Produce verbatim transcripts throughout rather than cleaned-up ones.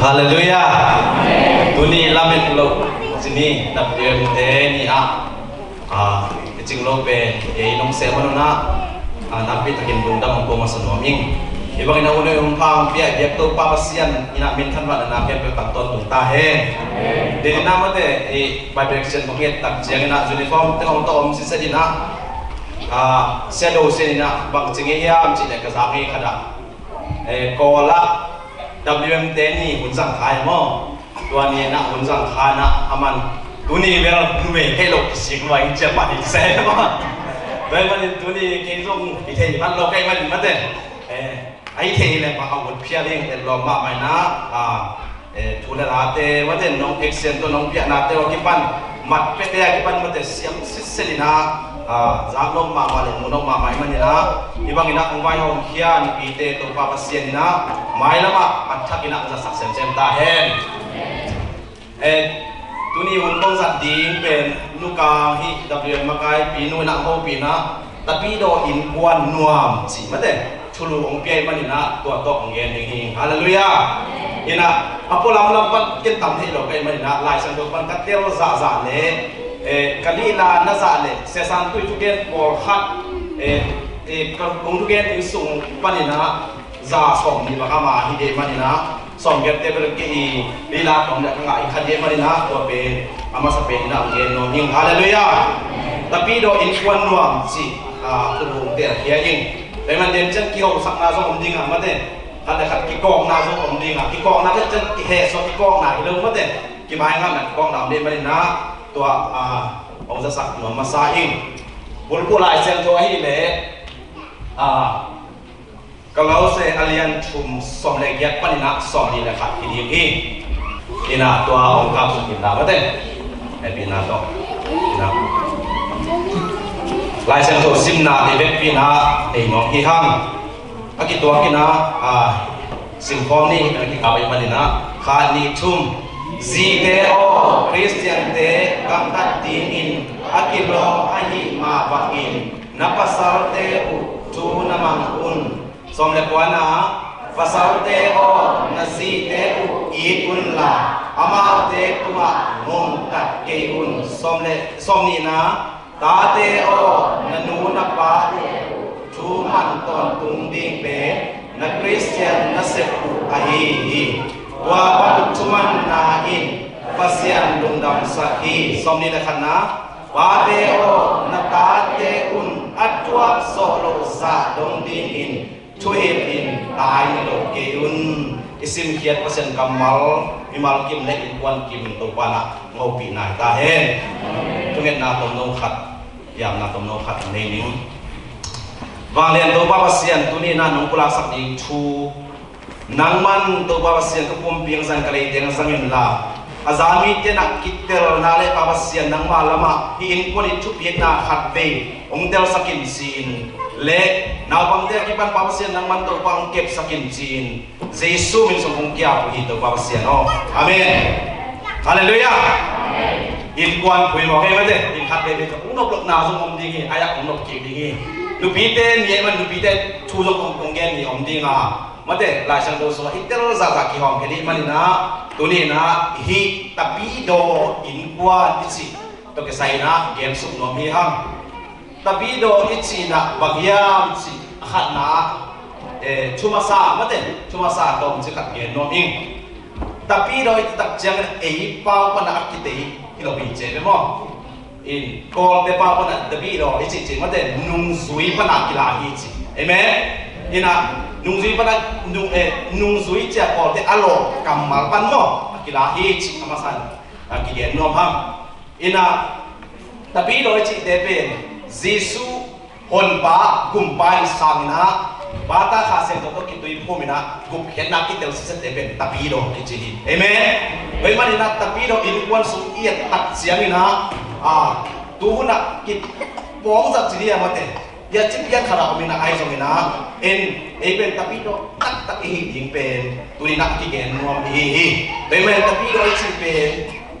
Halleluiah. Tuni lamet lo cini W M te ni ah, ah, i cing lo pen ei nong seh manun ah, ah, nakpi takin lungdam hong ko masa nuam ing. I bangin a hun a hong pha hong pia i biak Topa Pasian in ah minthan vatna khempeuh tang tawntung ta hen. Deni na mate i Bible action kong et tak ciangin ah uniform te hong tawh om siseh in ah, ah, Sia Do Sian in ah bang cing ei hiam cih leh ka zak ngei khat ah, eh, Kawl ah W M te ni hun zang kha hi maw? Tua ni na hun zang kha na a man tuni bel numei thei lo kisik lua in cia pan in se maw? Tua hi manin tuni kei zong i thei man lo kei manin mate. Eh, a i thei le pa a ut phial ing et lawm mahmah ina, ah, eh, thu le late mate nong action tawh nong piahnate aw kipan mat pete a kipan mate siam sitset ina, ah, zak nop mahmah le mu nop mahmah i man ina, i bang ina hong vaihawm khia nupite Topa Pasian ina mailam ah a thak ina zasak semsem ta hen. Eh, tuni hun kong zat ding pen nukang hi W M makaipi nu ina hopih ina Tapidaw innkuan nuam cih mate thulu hong pia i man ina tua tawh hong gen ding hi. Halleluiah. Ina a pualam lam pan ken tam thei lo ka i man ina Lai Siangtho pan ka tel zahzah le, eh, ka lihla na zah le Sia San Tui thugen pawlkhat, eh, eh, ka hong thugen ding sung pan ina za sawm ni bang ama hi dei man ina sawm giat te bel kei i lila tawm le ka ngah i kha dei man ina tua pen a masa pen ina hong gen nuam ing. Halleluiah. Tapidaw innkuan nuam cih, ah, thulu hong tel khia ing. Tua hi man den ciang kihosakna zong om ding a mate, khat le khat kikawkna zong om ding a, kikawkna khat ciang kihehsuah kikawkna hi lo mate, kimaingatna kikawkna om dei man ina tua, ah, hong zasak nuam masa ing. Bulphuh Lai Siangtho ahih leh, ah, Kolose a lian thum sawm le giat pan ina sawm nih le khat hi ding hi. Ina tua hong kapsak inla mate. Hehpihna tawh ina Lai Siangtho simna i vekpi ina nei nuam hi hang. A kituak ina, ah, simkhawm ni a kikap i man ina khat nih thum. Zite aw, Khristiante gamtat dingin a kilawm ahih mah bangin na pasalte uh thu na mang un. Sawm le kua na, pasalte aw, na zite uh it unla amaute tungah ngongtat kei un. Sawm le, sawm nihna, tate aw, na nu na pate uh thuman tawntung ding pen na Khristian nasep uh ahi hi. Tua bang thumanna in Pasian lungdamsak hi. Sawm nih le khatna, pate aw, na tate un a tuak zawh loh zah dong dingin thuhilh in tai ni lo kei un. I simkhiat Pasian kammal mimal kim le innkuan kim Topa na ngopih nai ta hen. Thungetna tomno khat, yamna tomno khat nei ning. Vanglian Topa Pasian, tuni na nong pulaksak ding thu nangman Topa Pasian ka pumpi ang zang ka leiteng zang inla a za mite na kitelna le Pa Pasian nangma lamah hih innkuan i thupiakna khat vei hong telsak in ci-in le naupangte a kipan Pa Pasian nangman Topa hong kepsak in ci-in Jesu min sung hong kiap uh hi Topa Pasian aw. Amen. Halleluiah. Innkuan phuimawh kei mate, inn khat vei vei ka hong nop lohna zong om ding hi, a yak hong nop kik ding hi. Nupite ni a man nupite thu zong hong, hong gen ni om ding a. Mate, Lai Siangtho sungah i tel zahzah kihawm kei dih man ina, tuni ina hih Tapidaw innkuan i cih tawh kisai ina gen suk nuam hi hang. Tapidaw i cih ina bang hiam cih a khatna, eh, thu masa mate, thu masa tawm cih khat gen nuam ing. Tapidaw i cih tak ciangin ei pau pana a kitei hi lo hi ci ve maw? In Kawlte pau pana Tapidaw i cih cih mate nungzui pana kila hi ci. Amen. Ina nungzui pana nung, eh, nungzui cia Kawlte a lawh kammal pan maw a kila hi ci a masa in a kigen nuam hang. Ina Tapidaw i cihte pen Jesu Honpa, Gumpa in sang ina, bata kha sem tawh tawh kitui phum ina, gupkhiatna kitel sisette pen Tapidaw kici hi. Amen. Tua hi man ina Tapidaw innkuan sung i et tak ciang ina, a, tu hun a kipawng zat ci dia mate. Dia ci pian khat a om ina ai zong ina, en, ei pen Tapidaw taktak i hi ding pen, tu ina kigen nuam i hi hi. Tua hi man Tapidaw i ci pen,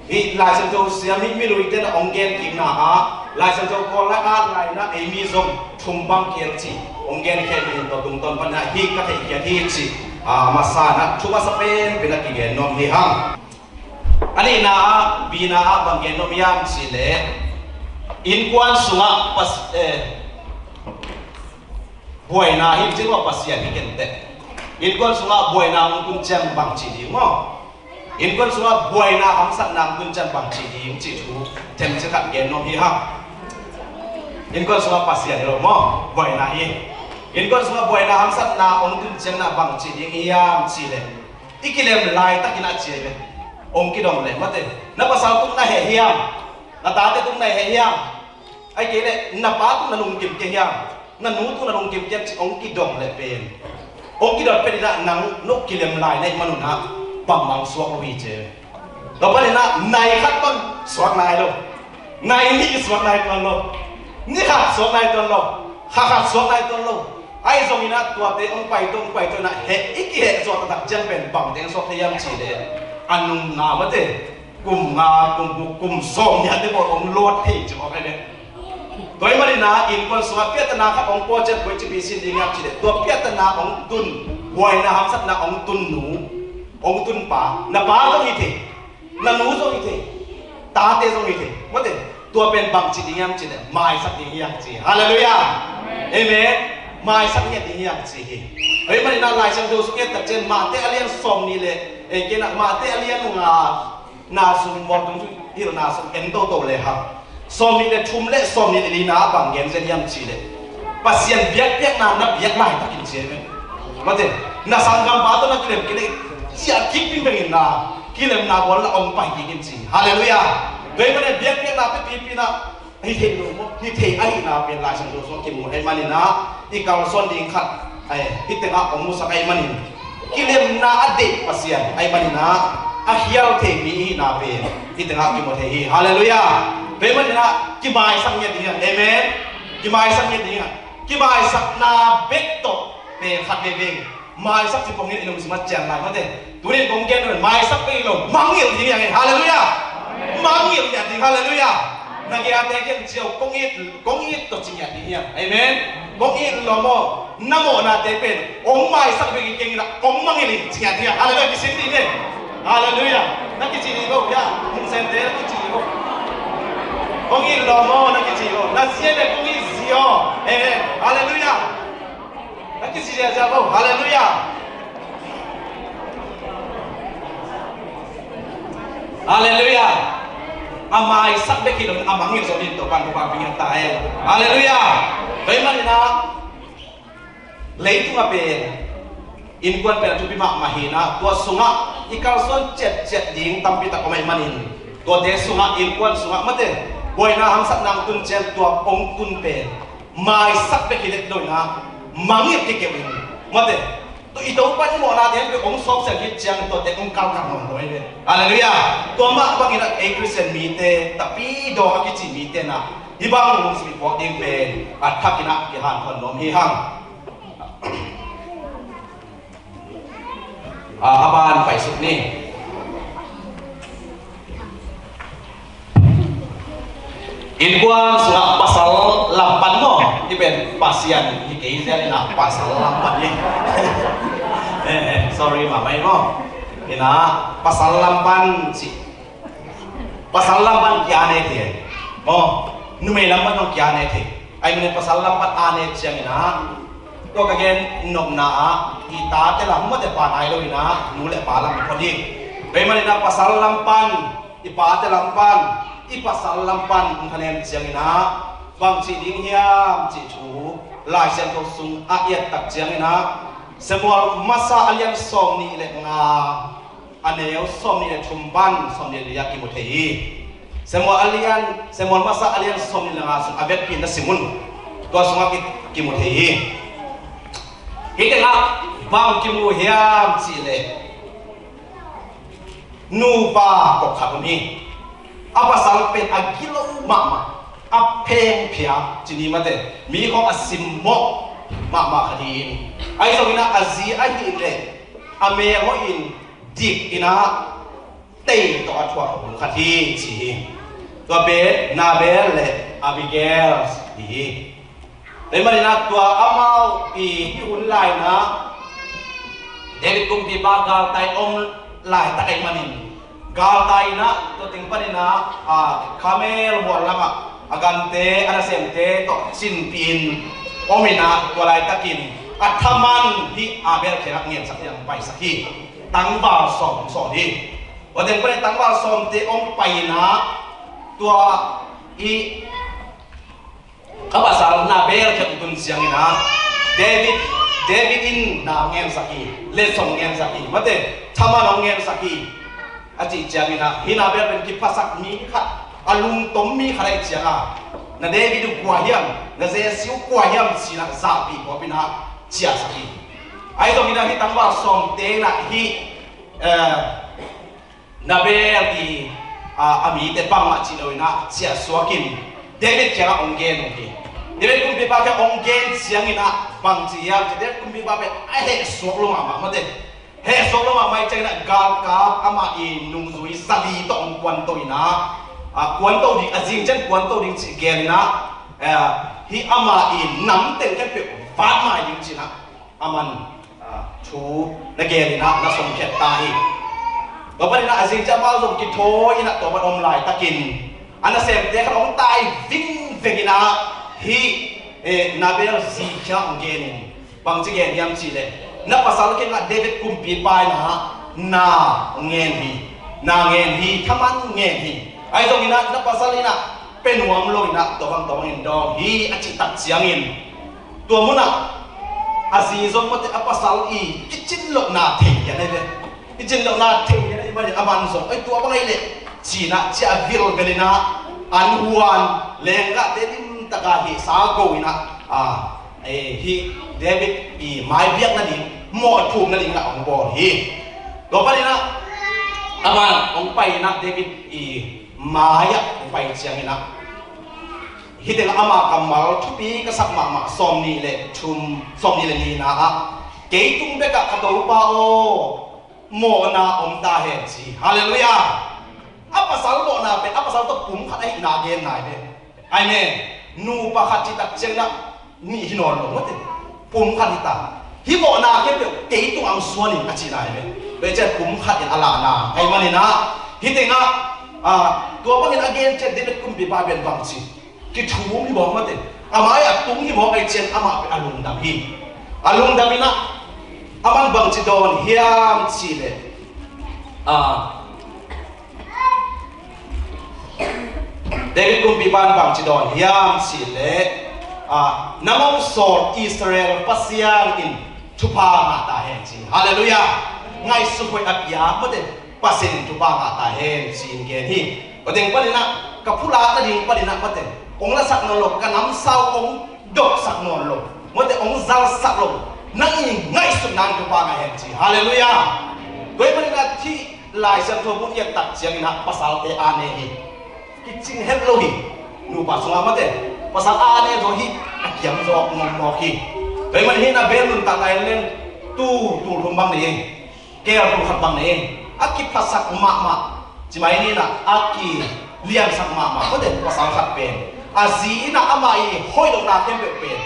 hih Lai Siangtho siam hih miluite na hong gen kikna ah Lai Siangtho Kawl lak ah lai na ei mi zong thum bang kiel ci hong gen khia mi in tua tungtawn pan ah hih ka theih khiat hi ci. A masa in ah thu masa penpen ah kigen nuam hi hang. A nihna ah, bina ah bang gen nuam hiam cih leh, innkuan sungah pas, eh, buaina hi cih maw, Pasian hi kei teh. Innkuan sungah buaina hong tun ciang bang ci ding maw? Innkuan sungah buaina hamsatna hong tun ciang bang ci ding cih thu themcik khat gen nuam hi hang. Innkuan sungah Pasian hi lo maw, buaina hi. Innkuan sungah buaina hamsatna hong tun ciang na bang ci ding hiam cih leh, i kilem laitakin a ci hi ve. Hong kidong leh, mate, na pasal tung na heh hiam? Na tate tung na heh hiam? Ahih kei leh na pa tung na lungkim kei hiam? Na nu tung na lungkim kei hiam cih hong kidong leh pen, hong kidong pen in ah nang no kilem lai na hih manun ah bangmah suak lo hi ci. Tua panin ah nai khat pan suak nai lo. Nai nih suak nai tuan lo. Ni khat suak nai tuan lo. Kha khat suak nai tuan lo. Ahi zongin ah tuate hong paito, hong paito in ah heh, i kiheh zawh taktak ciang pen bang teng suak thei hiam cih leh, a nungna, mate, kum nga, kum guk, kum sawm nih a te pawl hong luat thei ci mawk hi ve. Tua ahih manin ah innkuan sungah piattana khat hong pua ciang koi ci pi sin ding hiam cih leh, tua piattana hong tun, buaina hamsatna hong tun nu, hong tun pa, na pa zong hi thei, na nu zong hi thei, tate zong hi thei, mate, tua pen bang ci ding hiam cih leh, maisak ding hi hang ci. Halleluiah. Amen. Maisak ngiat ding hi hang ci hi. Tua ahih manin ah Lai Siangtho sung i et tak ciang Matthai a lian sawmnih leh, eh, kei na Matthai a lian nga na sung, mual tung sung, hilhna sung en toto le hang. Sawmnih le thum le sawmnih le lina ah bang gen zen hiam cih leh, Pasian biakpiakna na biak laitakin ci hi ve. Mate, na sanggampa tawh na kilem kei leh, ciah kik ding bangin na kilemna bawl la hong pai kik in ci. Halleluiah. Tua ahih manin biakpiakna pipipi na hi thei lo maw? Hi thei ahihna pen Lai Siangtho sungah kimu ahih manin ah, i kalsuan ding khat, eh, hih tengah hong musak ahih manin, kilemna a deih Pasian ahih manin ah, a khial thei mi ihihna pen hih tengah kimu thei hi. Halleluiah. Tua ahih manin ah kimaisak ngiat ding hi hang. Amen. Kimaisak ngiat ding hi hang. Kimaisakna bek tawh pen khat veivei maisak ci pongin i lungsim ah cian lai, mate. Tuni in kong gen nuam, maisak bek hi lo, mangngilh ding hi hang e. Halleluiah. Mangngilh ngiat ding. Halleluiah. Na gei a te kiang ci o, kong it, kong it tawh ci ngiat ding hi hang. Amen. Kong it lo maw, na mawhnate pen hong maisak bek hi keng in ah, hong mangngilh in ci ngiat ding hi hang. Halleluiah. Kisin ding e. Halleluiah. Na kici ding lo, ya. Hong sente na kici ding lo. Kong it lo maw, na kici lo. Na zi e le kong it zi o. Eh, eh. Halleluiah. Na kici ziahziah lo. Halleluiah. Halleluiah. A maisak bek hi lo in, a mangngilh zong hi in, Topa'n thupha pia ta hen. Halleluiah. Tua ahih manin ah, leitung ah pen innkuan pen a thupi mahmah hi in ah, tua sungah i kalsuan ciatciat ding tampi tak om ahih manin, tuate sungah, innkuan sungah, mate, buaina hamsatna hong tun ciang tua hong tun pen maisak bek hi let lo in ah, mangngilh kikeu in, mate, tua i Topa i mawhnate pen hong sawpsiang khit ciang tuate hong kalkal nawn lo hi ve. Halleluiah. Tua mah bangin ah ei Khristian mite, Tapidaw a kici mite in ah, hih bang lungsim i puak ding pen a thak in ah kihanthawn nuam hi hang. A, a ban paisuk ni. Innkuan sungah pasal lam pan maw, hih pen Pasian hi kei zel in ah pasal lam pan ni. Eh, eh, sorry mahmah hi maw. In ah pasal lam pan ci. Pasal lam pan kia ne thei. Maw, numei lam pan zong kia ne thei. Ahih manin pasal lam pan a ne ciangin ah, tua ka gen nopna ah, i tate lam, mate, pan ai lo in ah, nu le pa lam phot ding. Tua ahih manin ah pasal lam pan, i pate lam pan, i pasal lam pan hong thanem ciangin ah, bang cih ding hiam cih thu Lai Siangtho sung a i et tak ciangin ah, Samuel masa a lian sawmnih le nga, a neu sawmnih le thum pan sawmnih le li ah kimu thei hi. Samuel a lian, Samuel masa a lian sawmnih le nga sung a vekpi na sim un. Tua sungah ki, kimu thei hi. Hih tengah bang kimu hiam cih leh, nupa kawkhat om hi. A pasal pen a gilo mahmah, a phengphia ci ni, mate, mi khawng a simmawh mahmah khat hi in. Ahi zongin ah a zi ahih leh a mel hawh in, dik in ah, tei tawh a thuak a hun khat hi ci hi. Tua pen Nabal le Abigail hi hi. Tua ahih manin ah tua amau i hih hun lai in ah David kumpipa galtai om laitak ahih manin, galtai inah tua teng paninah, a, Karmel mual lamah a gante a nasemte tawh cinpihin om inah tua laitakin a thaman hih Abel kiangah ngensak hi, a paisak hi. Tangval sawm hong sawl hi. Tua teng panin tangval sawmte hong pai inah tua i a pasal Nabal kiang tun ciangin ah David, David in na ngensak hi, letsong ngensak hi, mate, thaman hong ngensak hi, a cih ciangin ah hih Nabal pen kiphasak mi khat, a lungtom mi khat ahih ciangin ah, na David uh kua hiam, na Jesse uh kua hiam ci-in ah zahpih kawp in ah ciahsak hi. Ahi zongin ah hih tangval sawmte in ah hih, eh, Nabal i, a, a mite bangmah cih lo in ah ciahsuak in David kiangah hong gen uh hi. David kumpipa kiangah hong gen ciangin ah bang ci hiam cih, David kumpipa pen a hehsuak lo mahmah, mate. Hehsuak lo mahmah ahih ciangin ah galkap amah i nungzui sali tawh hong kuanto in ah, a, kuanto ding, a zing ciang kuanto ding cih gen in ah, a, hih amah i nam teng khempeuh vat mai ding ci-in ah aman, a, thu na gen in ah na sawmkhiat ta hi. Tua panin ah a zing ciang amau zong kithawi in ah tua pan om laitakin a nasemte khat hong tai vingveng in ah hih, eh, Nabal zi kiangah hong gen in, bangci gen hiam cih leh, na pasal kiangah David kumpipa in ah na ngen hi, na ngen hi, thaman ngen hi. Ahi zongin ah na pasal in ah pia nuam lo in ah tua bang tua bangin dawng hi, a cih tak ciangin, tua munah a zi zong, mate, a pasal i kicin lohna thei hian ahi ve. Kicin lohna thei hian ahi manin aman zong, oi, tua bang ahi leh ci-in ah ciah vilvel in ah an huan lenggahte limtak a hih sa go in ah, a, eh, hih David i maibiak nading, mawh thum nading in ah hong bawl hi. Tua panin ah aman hong pai in ah David i mai-ah hong pai ciangin ah, hih teng ama kammal thupi ka sak mahmah, sawmnih le thum, sawmnih le nihna ah, kei tung bekah ka Topa aw, mawhna om ta hen ci. Halleluiah. A pasal mawhna pen a pasal tawh pum khat ahihna gen nai ve. Amen. Nupa khat cih tak ciangin ah nih hi nawn lo, mate. Pum khat hi ta. Hih mawhna khempeuh kei tungah hong suan in a cihna hi ve. Tua ciang pum khat in a lahna ahih manin ah, hih teng ah, a, tua bangin a gen ciang David kumpipa pen bang ci, kithum hi mawk, mate. A mai a tung hi mawk ahih ciang amah pen a lungdam hi. A lungdam in ah aman bangci dawn hiam cih leh, a, David kumpipa in bangci dawn hiam cih leh, a, nang hong sawl Israel Pasian in thupha ngah ta hen ci. Halleluiah. Ngaihsut hoih a pia, mate, Pasian in thupha ngah ta hen ci-in gen hi. Tua teng panin ah ka phulak nading panin ah, mate, hong lasak nawn lo, ka namsau hong doksak nawn lo, mate, hong zalsak lo, nang i ngaihsutna in thupha ngah hen ci. Halleluiah. Tua ahih manin ah hih Lai Siangtho mun i et tak ciangin ah pasalte a ne hi. Kicing het lo hi. Nupa sungah, mate, pasal a ne zaw hi, a kiam zaw ngawngawk hi. Tua ahih manin hih Nabal nuntakna en leng, tu, tul thum bang nei, keel tul khat bang nei, a kiphasak mahmah, ci mai ni in ah, a kiliansak mahmah, mate, pasal khat pen a zi in ah amah i hoih lohna khempeuh pen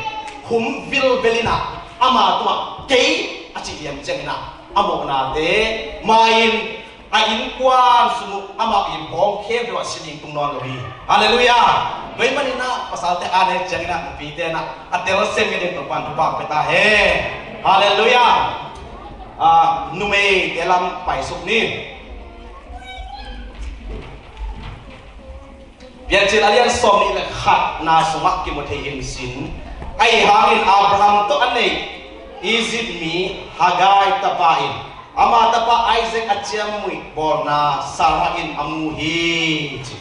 hum vilvel in ah ama tungah kei a cih lian ciangin ah a mawhnate mai-in, a innkuan sung uh amah i bawng khempeuh ah si ding tung nawn lo hi. Halleluiah. Tua ahih manin ah pasalte a ne ciangin ah nupite in ah a tel sem ding Topa'n thupha pia ta hen. Halleluiah. A, numeite lam paisuk ni. Piancil a lian sawmnih le khatna sungah kimu thei hi sin. Ahih hangin Abraham tawh a neih Egypt mi Hagar tapa in ama tapa Isaac a ciamnuih bawlna Sarah in a mu hi ci.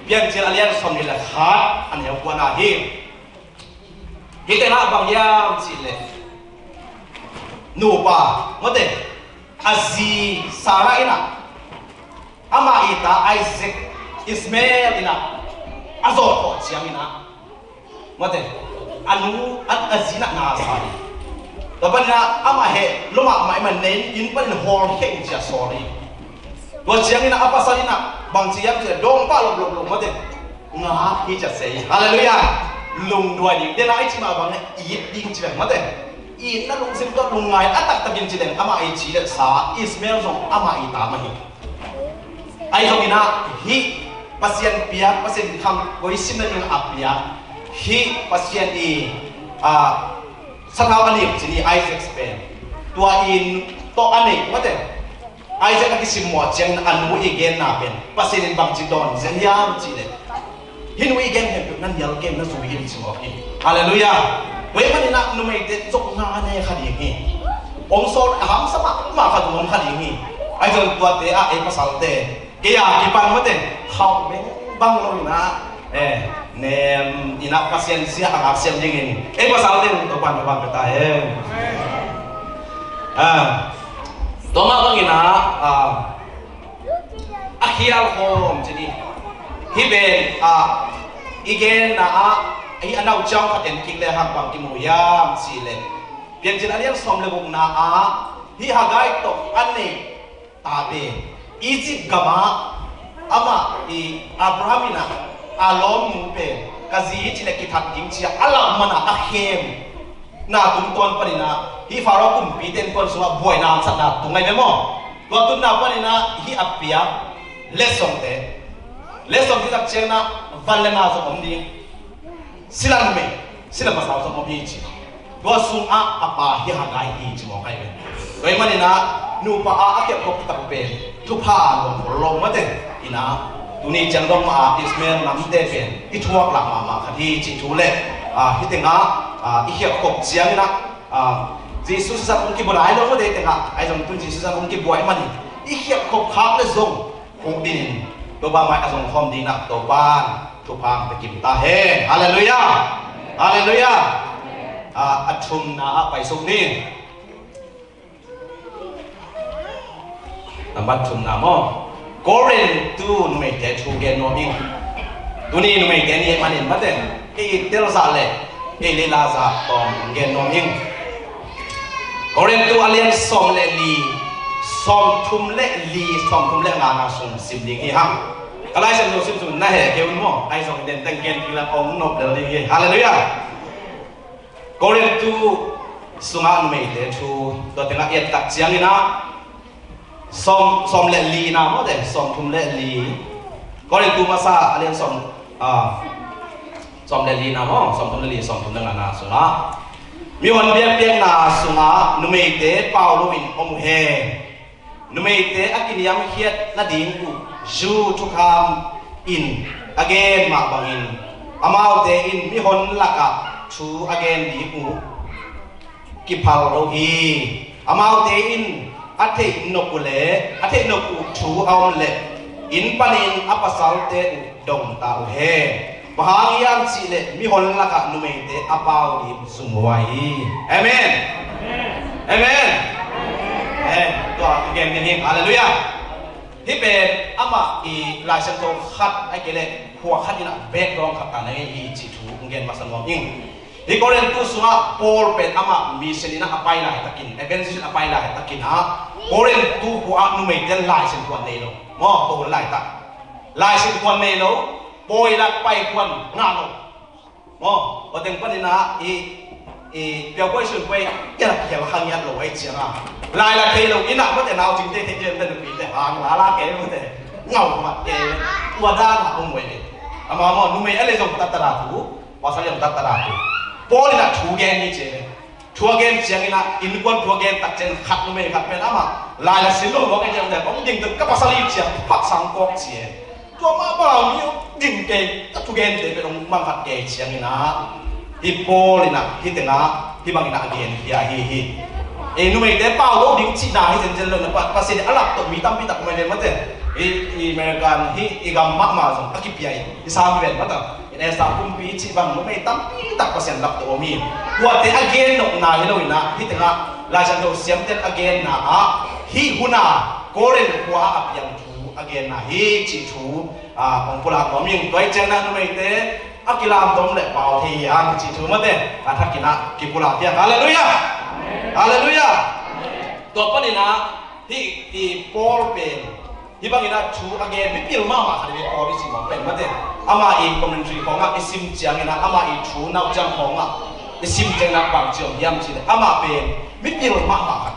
Piancil a lian sawmnih le khat, a neu kuana hi. Hih teng ah bang hiam cih leh, nupa, mate, a zi Sarah in ah amah i ta Isaac, Ishmael in ah a zawh khawh ciangin ah, mate, a nu, a, a zi in ah na sa hi. Tua panin ah amah heh lua mahmah ahih manin inn panin hawlkhia in ci a sawl hi. Tua ciangin ah a pasal in ah bang ci hiam cih leh, dawngpah loplop lo, mate, ngak hi ci a sa hi. Halleluiah. Lungduai ding, den a i cih mah bang leh it ding ci bek, mate. itna lungsim tawh lungngai a taktakin ci leng amah i ci le sa Ishmael zong amah i ta mah hi. Ahi zongin ah hih Pasian piak, Pasian khang koi simna ding a piak hih Pasian i, ah, sathau a lim cin hi Isaac pen tua in tawh a neih mate. Isaac a kisim mawh ciangin a nu i genna pen Pasian in bangci dawn zel hiam cih leh, hih nu i gen khempeuh na nial kem na zui in ci mawk hi. Halleluiah. Tua ahih manin ah numeite zong nga ne kha ding hi. Hong sawl a hamsa mahmah khat zong om kha ding hi. Ahi zong tuate ah ei pasalte kei a kipan mate khauh beng bang lo in ah, eh, nem in ah Pasian zia a ngak siam dingin ei pasalte in Topa'n thupha pia ta hen. Ah, tua mah bangin ah, ah, a khial khawm ci ni. Hih pen, ah, i genna ah hih a nauciang khat en kik le hang bang kimu hiam cih leh, Piancil a lian sawm le gukna ah hih Hagar tawh a neih ta pen Egypt gamah amah i Abraham in ah a lawmnu pen ka zi hi ci le kithat ding ci a a lak man a a khem na tungtawn panin ah hih Pharaoh kumpite in kuan sungah buaina haksatna tung ahi ve maw? Tua tunna panin ah hih a piak letsongte, letsong hih tak ciangin ah van le na zong om ding, sila numei, sila pasal zong om hi ci. Tua sungah a pa hi Hagar hi ci mawk ahi ve. Tua ahih manin ah nupa a a khialkhop tak pen thupha a lawm khol lo mate in ah tuni ciang dong mah a Ishmael namte pen i thuak lak mahmah khat hi cih thu le, ah, hih tengah, ah, i khialkhop ciangin ah, ah, Jesuh sisan hong kibuai lo mate tengah ahi zong tun Jesuh sisan hong kibuai manin i khialkhop khak le zong khuk dinin Topa mai a zong khawm dingin ah Topa'n thupha hong pia kim ta hen. Halleluiah. Halleluiah. Ah, a thumna ah paisuk ni. Nambat thumna maw? Korintu numeite thu gen nuam ing. Tuni numeite ni manin mate ei telzah le ei leilazah tawm gen nuam ing. Korintu a lian sawm le li, sawm thum le li, sawm thum le nga na sung sim ding hi hang. Ka Lai Siangtho sim sung na heh kei un maw? Ahi zong den teng gen kila ong nop lel ding hi. Halleluiah. Korintu sungah numeite thu tua tengah i et tak ciangin ah sawm, sawm le li na maw te, sawm thum le li. Korintu masa a lian sawm, ah, sawm le li na maw, sawm thum le li, sawm thum le nga na sungah mihon biakpiakna sungah numeite pau loin om uh hen. Numeite a kiniamkhiat nading uh Jew thukham in a gen mah bangin amaute in mihon lakah thu a gen ding uh kiphal lo hi. Amaute in a theih nop uh le a theih nop uh thu a om leh inn panin a pasalte uh dong ta uh hen. Bang hang hiam cih leh mihon lakah numeite a pau ding zumhuai hi. Amen. Amen. Eh, tua i gen ding hi. Halleluiah. Hih pen amah i Lai Siangtho khat ahih kei leh khua khat in ah background khat ta na hi cih thu hong gen masa nuam ing. Hih Korintu sungah Paul pen amah mission in ah a pai laitakin, evangelist in a pai laitakin ah Korintu khua ah numeite laisin khuan nei lo. Maw, tua hun laitak laisin khuan nei lo, pawi lak pai khuan ngah lo. Maw, tua teng panin ah i, i piapuai sunpuai kial kial kha ngiat lo ahi ciang a, lai la thei lo in ah mate nau cingte thei ciang te nupite hang la la kei mate ngau mat kei. Tua dan ah om ve. Ama maw, numei a le zong tattara thu, pasal zong tattara thu. Paul in ah thu gen ni ci ve. Thu a gen ciangin ah innkuan thu a gen tak ciang khat numei khat pen amah lai la sin lo mawk e ciang te kong ding tuk ka pasal i ciang phat sang kawk ci e. Tua mah bang mi ding kei ka thugente pen hong mangkhat kei ciangin ah hih Paul in ah hih tengah hih bangin ah a gen hi a hi hi. Ei numeite pau lo ding cihna hi zenzen lo na pa Pasian a lak tawh mi tampi tak mai ven mate. I, i American hih i gam mahmah zong a kipia i sam ven mata. In Esther kumpi cih bang numei tampi tak Pasian lak tawh om hi. Tuate a gen nopna hi lo in ah hih tengah Lai Siangtho siamten a genna ah hih hun a Korin khua a piang thu a genna hi cih thu, ah, hong pulak nuam ing. Tua hi ciangin ah numeite a kilamdom le pau thei hi hang cih thu mate a thakin ah kipulak hi hang. Halleluiah. Halleluiah. Tua panin ah hih i Paul pen hih bangin ah thu a gen mipil mahmah khat hi ve Paul i sim pen mate. Amah i commentary khawngah i sim ciangin ah amah i thu nauciang khawngah I sim ciangin ah bang ci om hiam cih leh, amah pen mipil mahmah khat.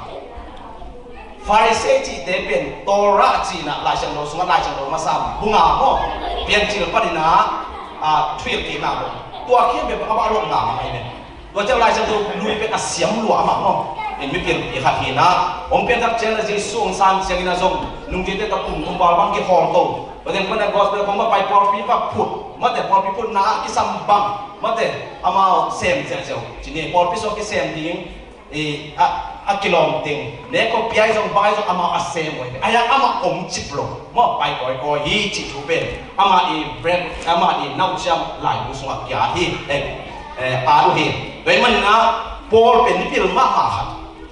Pharisee cihte pen Torah cih in ah Laisiangtho sungah, Laisiangtho masa bung nga maw, Piancil panin ah, ah, thuhilh kikna maw, tua khempeuh amah lawpna mah hi ven. Tua ciang Laisiangtho lui pen a siam lua amah maw. In mipilpi khat hi in ah, hong pianthak ciangin ah Jesu hong san ciangin ah zong nungzuite tawh kum thum val bang kikhawl to. Tua ciang pan a gospel khong mah pai pawlpi va phut, mate, pawlpi phutna ah kisam bang, mate, amau sem ziauziau. Cih ni, pawlpi sung kisem ding, i, a, a kilawm teng, ne ko piai zong bai zong amau a sem uh hi. Ahi hang amah om cip lo maw, pai kawikawi hi cih thu pen amah i bread, amah i nauciam laibu sungah kia hi, eh, eh, a uh hi. Tua ahih manin ah Paul pen mipil mahmah khat,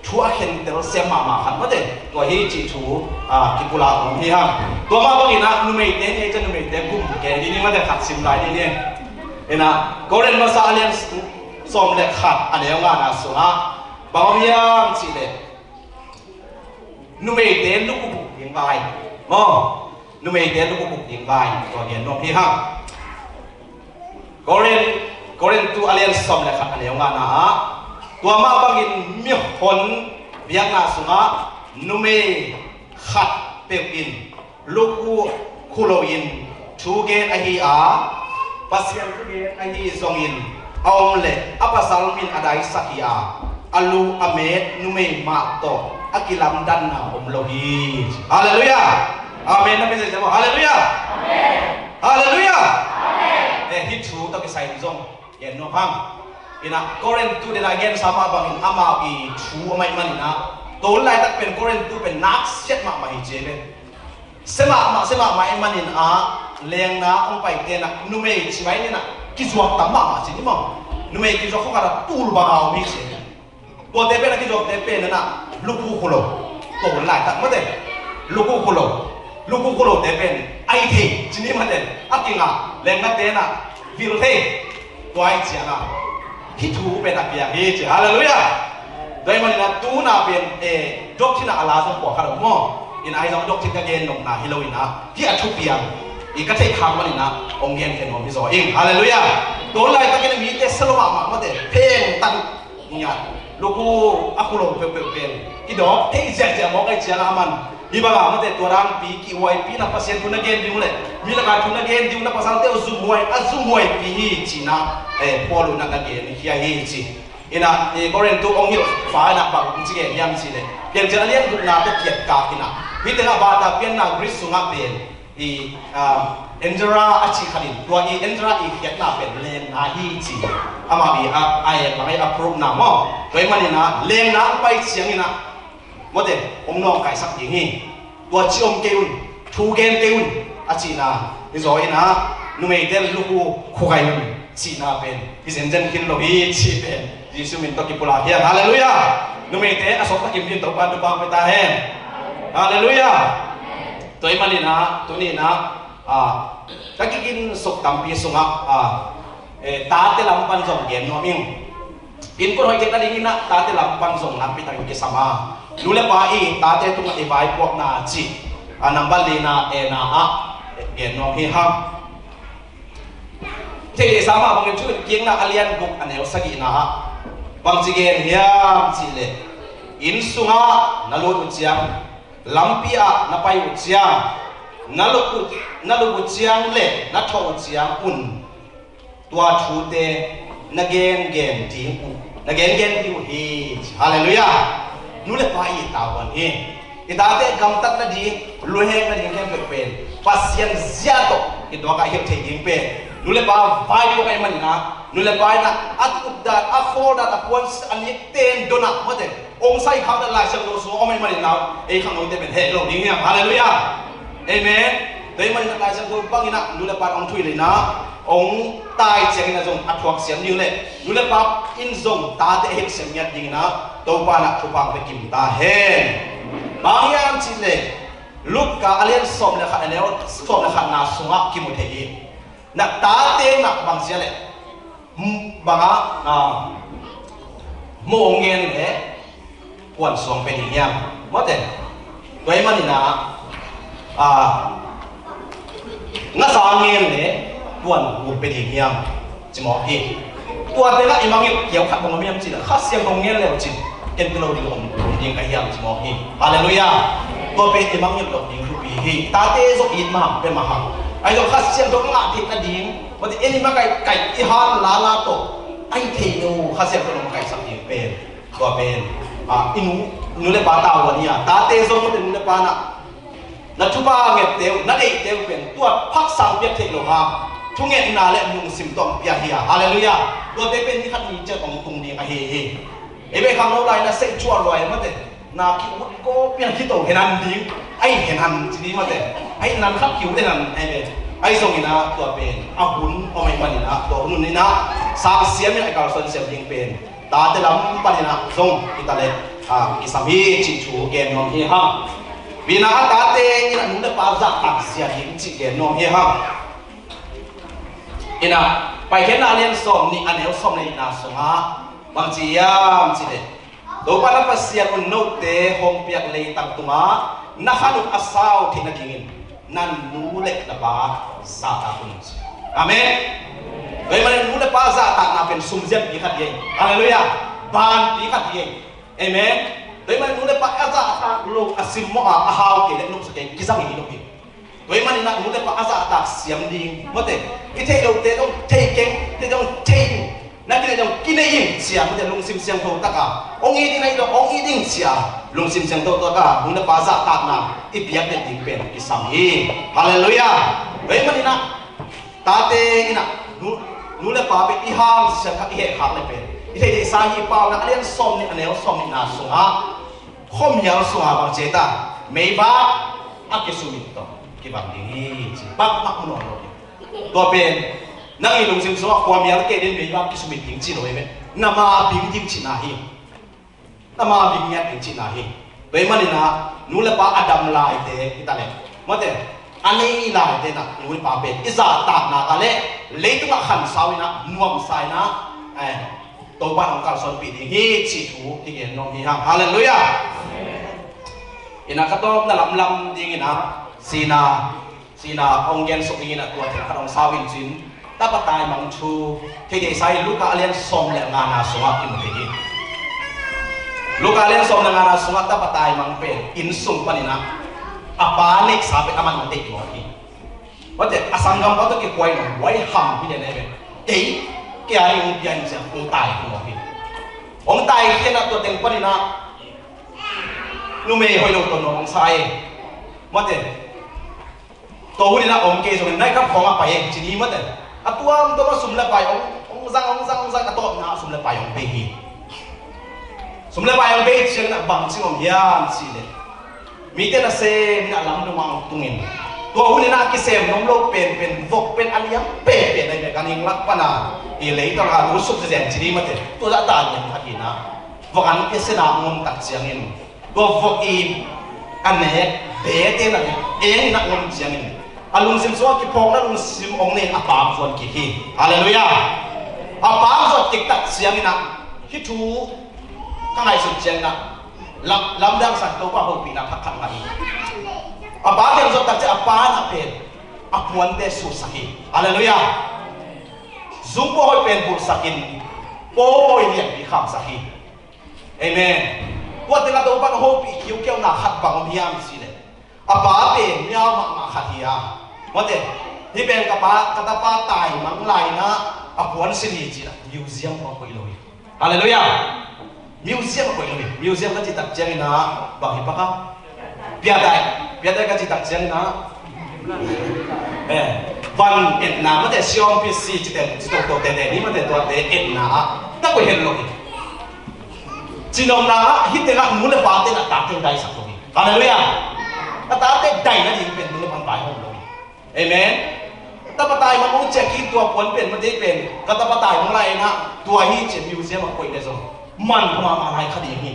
thu a khentel siam mahmah khat, mate, tua hi cih thu, ah, kipulak nuam hi hang. Tua mah bangin ah numeite ni, ciang numeite gum kei ding ni, mate, khat sim lai ding ni. In ah Korin masa a lian sawm le khat a neu ngana sungah bang om hiam cih leh, numeite lukuk ding vai maw, numeite lukuk ding vai, tua gen nuam hi hang. Korin, Korin tu a lian sawm le khat a neu ngana ah, tua mah bangin mihon biakna sungah numei khat peuh in lukhu khu loin thu gen ahi a, Pasian thugen ahi zongin a om leh a pasal min a daisak hi a, a lu a met numei mah tawh a kilamdanna om lo hi. Halleluiah. Amen na pia sia maw. Halleluiah. Halleluiah. Eh, hih thu tawh kisai in zong gen nuam hang. In ah Korin tu den a gensa mah bangin amau i thu amah ahih manin ah, tua hun laitak pen Korin tu pen naksiat mahmah hi ci ve. Sia mahmah, sia mahmah ahih manin ah, lengna hong paite in ah numei ci vai ni in ah kizuak tam mahmah ci ni maw. Numei kizuak khawng khat ah tul bang a om hi ci. Tuate pen a kizuakte pen in ah lukhu khu lo. Tua hun laitak, mate, lukhu khu lo. Lukhu khu lote pen a hi thei ci ni, mate, a kingah, lengnate in ah vil thei. Tua ahih ciangin ah hih thu pen a piang hi ci. Halleluiah. Tua ahih manin ah tu-in ah pen, eh, doctrine ah a la zong pua khat om maw. In ah ahi zong doctrine ka gen nopna hi lo in ah, hih a thupiang i ka theih khak manin ah hong gen khe nuam hi zaw ing. Halleluiah. Tua hun laitakin ah mite sia lo mahmah, mate, pheng tan uh. Nia, lukhu a khu lo peuhpeuh pen i dawk thei ziahziah mawk ahih ciangin ah, aman hih bangin, mate, tua dangpi, kihuaipihna, Pasian thu na gen ding uh leh mi lakah thu na gen ding uh, na pasalte uh zumhuai, a zumhuaipi hi ci-in ah, eh, Paul in ah na gen khia hi ci. In ah, eh, Korin tu hong hilh pa in ah bang ci gen hiam cih leh, Piancil a lian gukna tawh kiat kak in ah, hih teng ah Bata Pianna Greek sungah pen i, ah, Andra a cih khat in, tua i Andra i khiatna pen lengna hi ci. Amah i a, a, a, bang a, a proof na maw. Tua ahih manin ah lengna hong pai ciangin ah, mate, hong nawngkaisak ding hi. Tua ci om kei un, thu gen kei un, a cihna hi zaw in ah, numeite lukhu khu gai un cihna pen hi zenzen khin lo hi cih pen Jesu min tawh kipulak hi hang. Halleluiah. Numeite a sawt takin min Topa in thupha pia ta hen. Halleluiah. Tua ahih manin ah, tuni in ah, ah, ka kiginsuk tampi sungah, ah, eh, tate lam pan zong gen nuam ing. Innkuan hoih theihna dingin ah tate lam pan zong nakpi takin kisam a, nu le pa i tate tungah i vaipuakna cih, ah, number lina, ena ah, eh, gen nuam hi hang. Thei sa mah bangin Thuhilhkikna a lian guk a neu sagihna ah bangci gen hiam cih leh, inn sungah na lut uh ciang, lampi ah na pai uh ciang, na lup uh, na lup uh ciang le na thawh uh ciang un tua thute na gengen ding uh, na gengen ding uh hi. Halleluiah. Nu le pa i tavuan hi. I tate gamtat nading, luhek nading khempeuh pen Pasian zia tawh i tuak a hilh thei ding pen nu le pa vaipuak ahih manin ah, nu le pa in ah a tutdan, a khawldan, a puan a nik ten don ah, mate, hong saikhakna Laisiangtho sung a om ahih manin ah, ei khangnote pen heh lo ding hiam? Halleluiah. Amen. Tua ahih manin ah Laisiangtho bangin ah nu le pa in hong thuhilh in ah, hong tai ciangin ah zong a thuak siam ding uh leh, nu le pa in zong tate a hilh siam ngiat dingin ah Topa in ah thupha pia kim ta hen. Bang hiam cih leh, Luka a lian sawm le khat a neu sawm le khatna sungah kimu thei hi. Na tate na bang sia leh, bang a, ah, mawh ngen leh kuan suang pia ding hiam? Mawte. Tua ahih manin ah, ah, ngasa ngen leh kuan guk pia ding hiam? Ci mawk hi. Tua tengah i mangngilh kiau khat bang om hiam cih leh, Kha Siangtho ngen le uh cin, en tu lo ding om ding ka hiam ci mawk hi. Halleluiah. Tua pen i mangngilh loh ding thupi hi. Tate zong it mahmah pen mah hang. Ahi zong Kha Siangtho ngah theih nading, mate, en i makaihkaih i han lala tawh a hi thei lo Kha Siangtho nong makaihsak ding pen, tua pen, ah, i nu, nu le pa tavuan hi a, tate zong mate, nu le pa na na thupha ngette uh, na deihte uh pen tua phaksang piak theih lo hang, thungetna le lungsim tawh pia hi a. Halleluiah. Tuate pen ni khat ni ciat hong tung ding ahi hi. Ei bek khangno lai na seih cuah luai mate, na ki-ut ko pian khito henan ding, ai henan ci ni mate, ai nan khat ki-ut henan ai ve. Ai zong ina tua pen a hun om ai man ina, tua hun ina sang siam ina ai kalsuan siam ding pen tate lam panin ah zong i ta le, ah, i sam hi cih thu gen nuam hi hang. Bina a tate in a nu le pa zahtak zia ding cih gen nuam hi hang. Ina, Paikhiatna a lian sawm nih a neu sawm le nihna sungah bang ci hiam cih leh, Topa na Pasian un note hong piak leitang tungah na khan uh a sau theih nadingin na nu le na pa zahtak un. Amen. Tua ahih manin nu le pa zahtakna pen sumzianpi khat hi. Halleluiah. Banpi khat hi. Amen. Tua ahih manin nu le pa a zahtak lo a simmawh a, a hau kei le nopsa kei kizang hi lo hi. Tua ahih manin ah nu le pa a zahtak siam ding mate, i theih lote dong thei keng te dong thei. Na kinei dong kinei in sia mate, lungsim siangtho taka hong it ding, na it dong hong it ding sia, lungsim siangtho taka nu le pa zahtakna i piak den ding pen kisam hi. Halleluiah. Tua ahih manin ah tate in ah nu, nu le pa pen i hang siangtho i hehkhak le pen i theih theihsa hi. Paunak a lian sawm nih a neu sawm nihna sungah khuamial sungah bang ci ta, meivak a kisumit tawh kibang ding hi ci. Bangmah mu nawn lo hi. Tua pen nang i lungsim sungah khuamial kei din meivak kisumit ding ci lo hi ve. Na ma bing ding cihna hi. Na ma bing ngiat ding cihna hi. Tua ahih manin ah nu le pa a dam laite hi ta le mate, a nei laite na nu le pa pen i zahtakna ka le leitungah khansau in ah nuamsa in ah, eh, Topa in hong kalsuanpih ding hi cih thu i gen nuam hi hang. Halleluiah. Ina ka tawpna lamlam dingin ah sina, sina hong gen suk dingin ah tua thil khat hong sau in cin, tapa taimang thu thei thei sa hi. Luka a lian sawm le ngana sungah kimu thei hi. Luka a lian sawm le ngana sungah tapa taimang pen inn sung panin ah a pa neihsa pen aman hong deih mawk hi. Mate, a sanggam pa tawh kikuai lo, huai ham hi den ai ve. Ei, kei a ding hong pia in sia, hong tai hi mawk hi. Hong tai hi na tua teng panin ah numei hoih lo tawh nuam hong sa e. Mate, tua hun in ah om kei zongin nai kap khawng ah pai e ci ni mate. A tuamtuam a sum le pai hong, hong zang, hong zang, hong zang, a tawpna ah sum le pai hong bei hi. Sum le pai hong bei ciangin ah bang ci om hiam cih leh, mite nasem in ah lamdung ah hong tungin, tua hun in ah kisem nuam lo penpen vok pen a liam penpen ahi ve. Ganhing lak pan a i leitang a lusuk zizen ci ni mate, tua zah ta liam khat hi na, vok an pia sen a hong om tak ciangin, tua vok i a nek bete na eng in ah hong om ciangin, a lungsim sungah kiphawkna lungsim hong nei in a paam zuan kik hi. Halleluiah. A paam zuan kik tak ciangin ah hih thu ka ngaihsut ciangin ah lam, lamdang san Topa hopihna thak khat ngah hi. A pa kiang zuan tak ciang a pa na pen a puante sutsak hi. Halleluiah. Zungbuh hoih pen bulhsak in pawi lianpi khamsak hi. Amen. Tua tengah Topa in hopih kiukiauna khat bang om hiam cih leh, a pa pen miau mahmah khat hi a, mate, hih pen ka pa, ka tapa taimang lai in ah a puan sin hi ci-in ah museum ah koih lo hi. Halleluiah. Museum ah koih lo hi. Museum ka cih tak ciangin ah bang hi pak a? Piatai. Piatai ka cih tak ciangin ah, eh, van etna mate, siawmpisi ci teng, ci toktok tete ni mate, tuate etna ah na koih het lo hi. Cinomna ah hih tengah nu le pate na tate daisak lo hi. Halleluiah. Na tate dai nading pen nu le pan vaihawm lo hi. Amen. Tapa taimang hong ciah kik, tua puan pen mate pen ka tapa taimang lai in ah tua hi ci-in museum ah koih le zong man kha mahmah lai kha ding hi.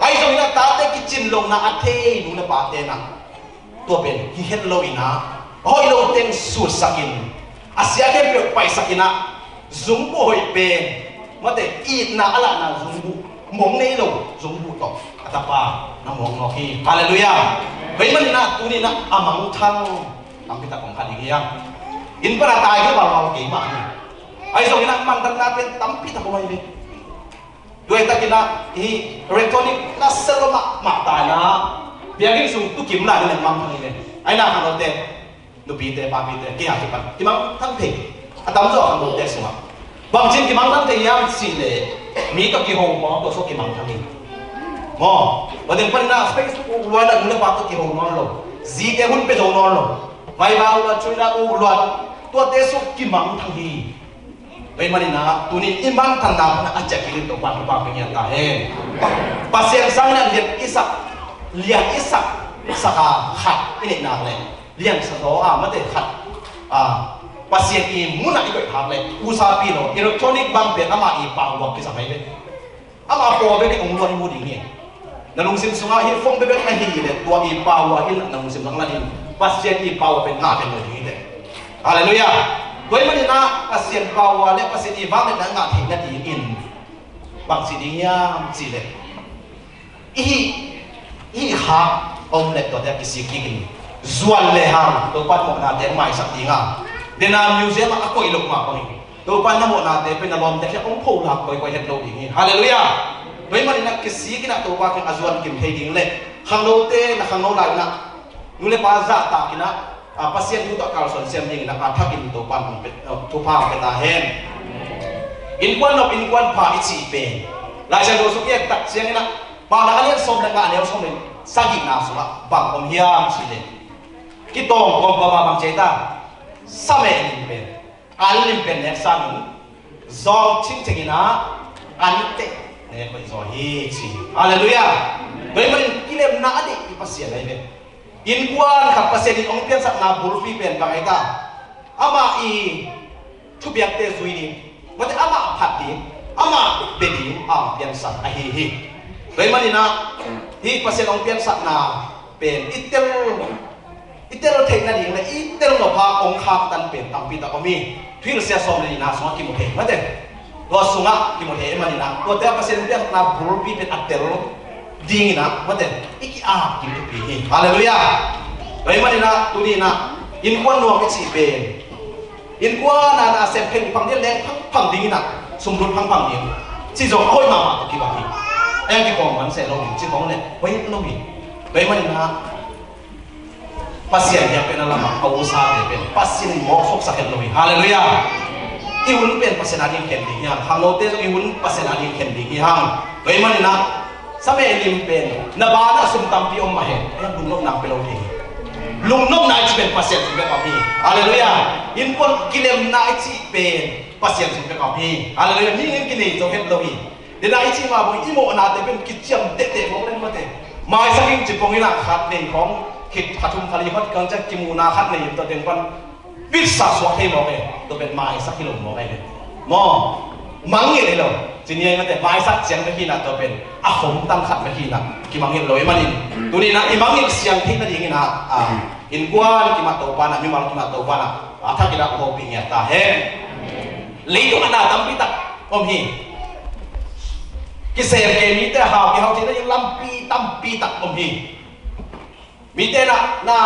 Ahi zongin ah tate kicin lohna a thei nu le pate na tua pen hi het lo in ah, a hoih lo teng sutsak in, a sia khempeuh paisak in ah, zungbuh hoih pen mate, itna a lahna zungbuh, mong nei lo zungbuh tawh a tapa na mong mawk hi. Halleluiah. Tua ahih manin ah tuni in ah a mangthang tampi tak om kha ding hi hang. Inn pan a tai hi valval kei mah hi. Ahi zongin ah mangtanna pen tampi tak om ahi ve. Tua ahih takin ah hih electronic na sel lo mahmah ta in ah biakinn sung tukim lai in ah mangthang hi ve. Ahi na khangnote, nupite, papite, kei a kipan kimangthang thei. A tamzaw khangnote sungah bangci in kimangthang thei hiam cih leh mi tawh kiho mawk, tua sungah kimangthang hi. Maw, tua teng panin ah Facebook uk lua in ah nu le pa tawh kiho nawn lo. Zite hun pia zo nawn lo. Viber uk lua, Twitter uk lua, tuate sungah kimangthang hi. Tua ahih manin ah tuni in i mangtanna pan a ciah kik in Topa in thupha pia ngiat ta hen. Pasian sangin ah lian i sak, lian i sak, sak a khat i neih nak leh, lian sa zaw a, mate, khat, a, Pasian i mun ah i koih khak leh, usapi lo, electronic bang pen ama i pau luak kisam ahi ve. Ama pau bek in hong luang i mu ding hi. Na lungsim sungah hih phone bek bek na hi leh, tua i pau a hi na lungsim sungah na ding, Pasian i pau a pen ngah pen lo ding hi teh. Halleluiah. Tua ahih manin ah Pasian pau a le Pasian i vangliatna ngah theih nadingin bang ci ding hiam cih leh, i hih, i hih khak om leh tuate a kisik kik in, zuan le hang Topa in mawhnate maisak ding a, dena museum ah a koih loh mah bangin Topa in na mawhnate pen na lawmte kiang hong pholak koikoi het lo ding hi. Halleluiah. Tua ahih manin ah kisik in ah Topa kiang a zuan kim thei ding le khangnote, na khangno lai in ah nu le pa zahtak in ah, a, Pasian thu tawh kalsuan siam dingin a, a thakin Topa in hong pia, a, thupha hong pia ta hen. Innkuan nop, innkuan pha i cih pen Lai Siangtho sung i et tak ciangin ah, Paunak a lian sawm le nga, a neu sawm le sagihna sungah bang om hiam cih leh, kitawng kawmkawm a bang ci ta, sa meh lim pen, an lim pen nek sangin, zawng cingcing in ah, an teh nek hoih zaw hi ci. Halleluiah. Tua ahih manin kilemna a deih i Pasian ahi ve. Innkuan khat Pasian in hong piansakna bulpi pen bang ahi ta, amah i thupiakte zui ding, mate, amah phat ding, amah bia ding a hong piansak ahi hi. Tua ahih manin ah hih Pasian hong piansakna pen i tel, i tel theih nading le i tel nop a hong khaktan pen tampi tak om hi. Thuhilhsia sawm le nihna sungah kimu thei, mate. Tua sungah kimu thei ahih manin ah, tuate a Pasian piakna bulpi pen a tel dingin ah, mate, i ki-ap kim thupi hi. Halleluiah. Tua ahih manin ah tuni in ah innkuan nuam i cih pen, innkuan a na sem phengphang ding, leng phangphang dingin ah, sum lut phangphang ding, cih zong a hoih mahmah tawh kibang hi. Eng, kipawng man seh lo ding cih khawng leh hoih lo hi. Tua ahih manin ah Pasian biakpiakna lamah a usate pen Pasian in mawk suaksak het lo hi. Halleluiah. I hun pen Pasian a ding khen ding hi hang. Khangnote zong i hun Pasian a ding khen ding hi hang. Tua ahih manin ah sa meh lim pen na banah sum tampi om mah hen, lungnopna pia lo thei hi. Lungnopna i cih pen Pasian sung bek om hi. Halleluiah. Innkuan kilemna i cih pen Pasian sung bek om hi. Halleluiah. Mihing in kinei zo het lo hi. Dena i cih mah bang i mawhnate pen kiciam tehteh mawk leng, mate. Maisak ing ci pongin ah khat nei khawng, khit kha thum kha li hot kang ciang kimuhna khat nei in tua teng pan pitsak suak thei mawk e. Tua pen maisak hi lo mawk e. Maw, mangngilh hi lo. Ci ni ei, mate, maisak ciang bek hi in ah tua pen a khomtang khat bek hi in ah kimangngilh lo ahih manin, tuni in ah i mangngilh siang theih nadingin ah, a, innkuan kimat Topa in ah, mimal kimat Topa in ah a thakin ah hopih ngiat ta hen. Leitung ah na tampi tak om hi. Kisem kei mite hau, kihau theihna ding lampi tampi tak om hi. Mite na, na,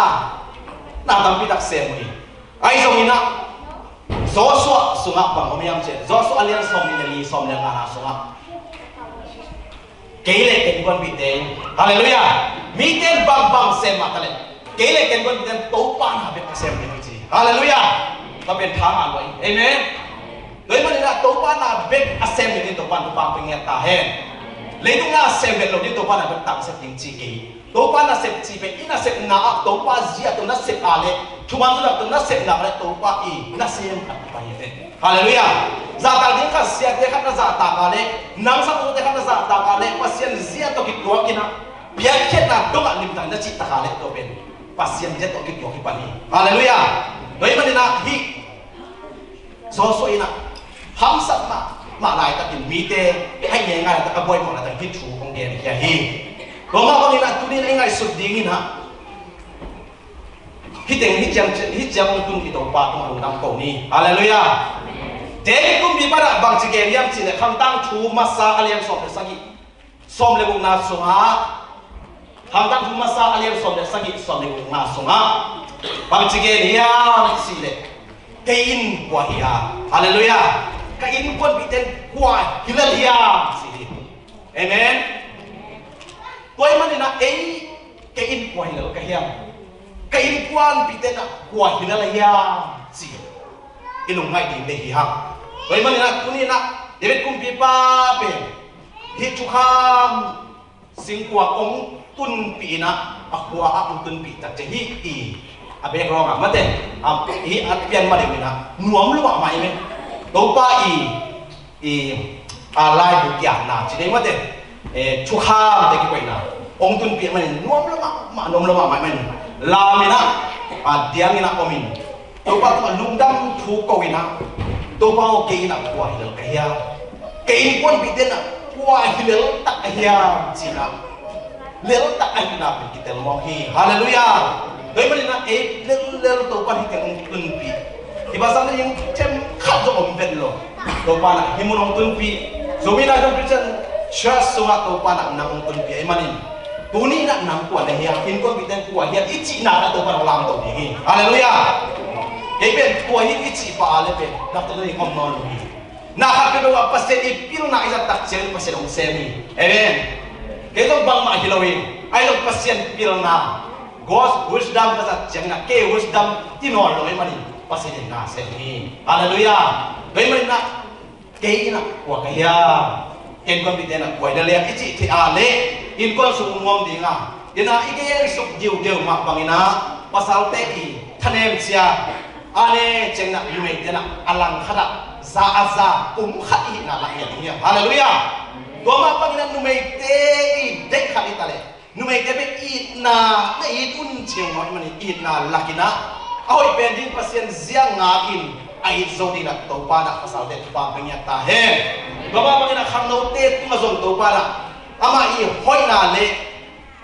na tampi tak sem uh hi. Ahi zongin ah Joshua sungah bang om hiam cih leh, Joshua a lian sawm nih le li, sawm le ngana sungah kei le ka innkuanpihte in, halleluiah, mite in bangbang sem mah ta leh, kei le ka innkuanpihte in Topa na bek a sem ding hi ci. Halleluiah. Tua pen tha ngah lua hi. Amen. Tua ahih manin ah Topa na bek a sem ding Topa in thupha pia ngiat ta hen. Leitung na sem het lo ding Topa na bek tangsiat ding ci kei. Topa nasep cih pen i nasepna ah Topa zia tawh nasep a leh, thuman zia tawh nasepna a leh Topa i nasem khat a pai hi. Halleluiah. Zahtak ding khat, siate khat na zahtak a leh, nang sapzawte khat na zahtak a leh, Pasian zia tawh kituak in ah, piakkhiatna dongah limtak na cih tak a leh tua pen Pasian zia tawh kituak hi pan hi. Halleluiah. Tua ahih manin ah hih Joshua in ah hamsat mahmah laitakin mite a hih ngeingai laitak, a buaiphuh laitak hih thu hong genkhia hi. Tua mah bangin ah tuni in ah i ngaihsut dingin ah hih teng, hih ciang, hih ciang hong tun i Topa tungah lungdam ko ni. Halleluiah. David kumpipa in ah bangci gen hiam cih leh Khangtangthu masa a lian sawm le sagih, sawm le gukna sungah, Khangtangthu masa a lian sawm le sagih, sawm le gukna sungah bangci gen hiam cih leh, kei in kua hi hiam? Halleluiah. Ka innkuanpihte in kua hi lel hiam, ci hi. Amen. Tua ahih manin ah ei, kei in kua hi lel ka hiam? Ka innkuanpihte in ah kua hi lel hiam, ci i lungngaih ding deih hi hang. Tua ahih manin ah tuni in ah David kumpipa pen hih thukham singkua hong tunpih in ah, a khua ah hong tunpih tak ciang hih i, a background ah mate, a, hih a pian mah deuh in ah nuam lua mahmah i ve. Topa i, i, a, laibu kiatna ci dei mate, e, thukhamte kikoihna hong tunpih manin nuam lua mahmah, nuam lua mahmah i manin lam in ah, a, diang in ah om in Topa tungah lungdam thu ko in ah, Topa aw, kei in ah kua hi lel ka hiam? Kei innkuanpihte in ah kua hi lel tak ka hiam, ci in ah lel tak ahihna pen kitel mawk hi. Halleluiah. Tua ahih manin ah ei lellel Topa in hih teng hong tunpih. Hih pasal in themkhat zong om vet lo. Topa in ah hih mun hong tunpih. Zomi Nai Zong Christian Church sungah Topa in ah nang hong tunpih ahih manin, tuni in ah nang kua na hiam, innkuanpihte in kua hiam i cihna ah Topa in hong lamto ding hi. Halleluiah. Kei pen tua hi i cih pah a leh pen nakpi takin om nawn lo hi. Na khat peuhpeuh ah Pasian i pilna i zat tak ciangin Pasian hong sem hi. Amen. Kei zong bangmah hi lo hi. Ahi zong Pasian pilna, God's wisdom ka zat ciangin ah kei wisdom ti nawn lo ahih manin Pasian in na sem hi. Halleluiah. Tua ahih manin ah kei in ah kua ka hiam? Kei innkuanpihte in ah kua hi lel hiam i cih theih a leh innkuan sung nuam ding a, in ah i gensuk diudiu mah bangin ah pasalte i thanem cia a, ne ciangin ah numeite in ah a langkhat ah za a za kum khat i hihna lah hiam, hiam? Halleluiah. Tua mah bangin ah numeite i deih khat i ta leh, numeite pen itna na it un ciang mawk ahih manin itna lak in ah a hoih pen ding Pasian zia ngak in a it zo ding in ah Topa in ah pasalte thupha hong pia ngiat ta hen. Tua mah bangin ah khangnote tungah zong Topa in ah amah i hoihna le,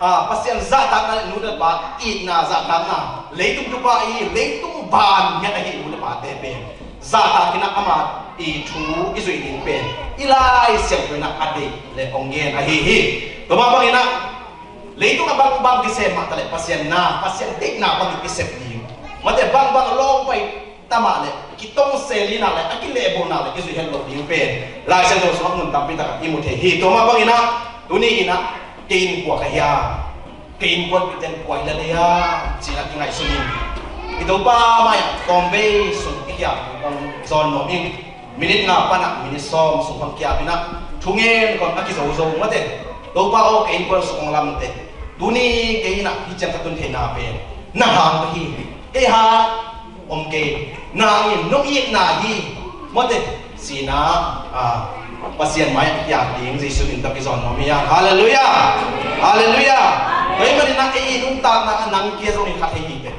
a, Pasian zahtakna le nu le pa itna zahtakna, leitung thupha i leitung ban ngiat ahi nu le pate pen zahtak in ah ama i thu i zuih ding pen i Lai Siangtho in ah a deih le hong gen ahi hi. Tua mah bangin ah leitung a bangbang kisem mah ta leh Pasian na, Pasian deihna bangin kisep ding. Mate, bangbang a lawng pai ta mah leh kitong sel in ah leh a kilehbulh in ah leh kizui het loh ding pen Lai Siangtho sungah mun tampi tak ah i mu thei hi. Tua mah bangin ah tuni in ah kei in kua ka hiam? Kei innkuanpihte in kua hi lel hiam, ci in ah kingaihsun in i Topa mai ah tawmvei sung i kiap hong zawn nuam in. Minute nga pan ah minute sawm sung pan kiap in ah thu ngen kawm a kizo zo mate. Topa aw, kei innkuan sung hong lamteh. Tuni kei in ah hih ciang ka tun theihna pen nang hang ka hi. Kei hang om kei. Nang in nong itna hi mate, ci in ah, a, Pasian mai ah kiap ding Jesuh min tawh kizawn nuam hi hang. Halleluiah. Halleluiah. Tua ahih manin ah ei i nuntakna ah nang kia zong hi kha thei hi teh.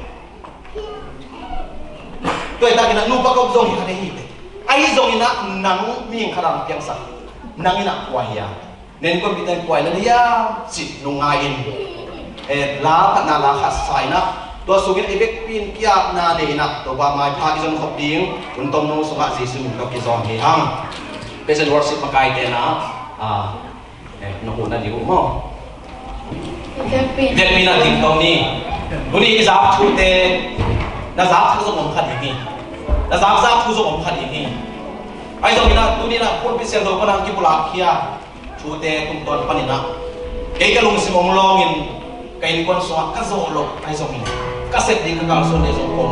Tua hi takin ah nupa kop zong hi kha thei hi teh. Ahi zongin ah nang mihing khat a hong piangsak, nang in ah kua hiam? Na innkuanpihte in kua hi lel hiam, cih lungngai in, eh, la khatna la khat sa in ah, tua sungin i vekpi in kiapna nei in ah Topa maipha i zon khop ding hun tomno sungah Jesuh min tawh kizawn hi hang. Praise and worship makaite in ah, ah, eh, na huhna ding uh maw? Vekpi in ah ding to ni. Tuni i zak thute, na zak thu zong om kha ding hi. Na zak zak thu zong om kha ding hi. Ahi zongin ah tuni in ah pulpit siangtho pan hong kipulak khia thute tungtawn panin ah kei ka lungsim hong lawngin ka innkuan sungah ka zawh loh ahi zongin ka sep ding ka kalsuan ding zong om.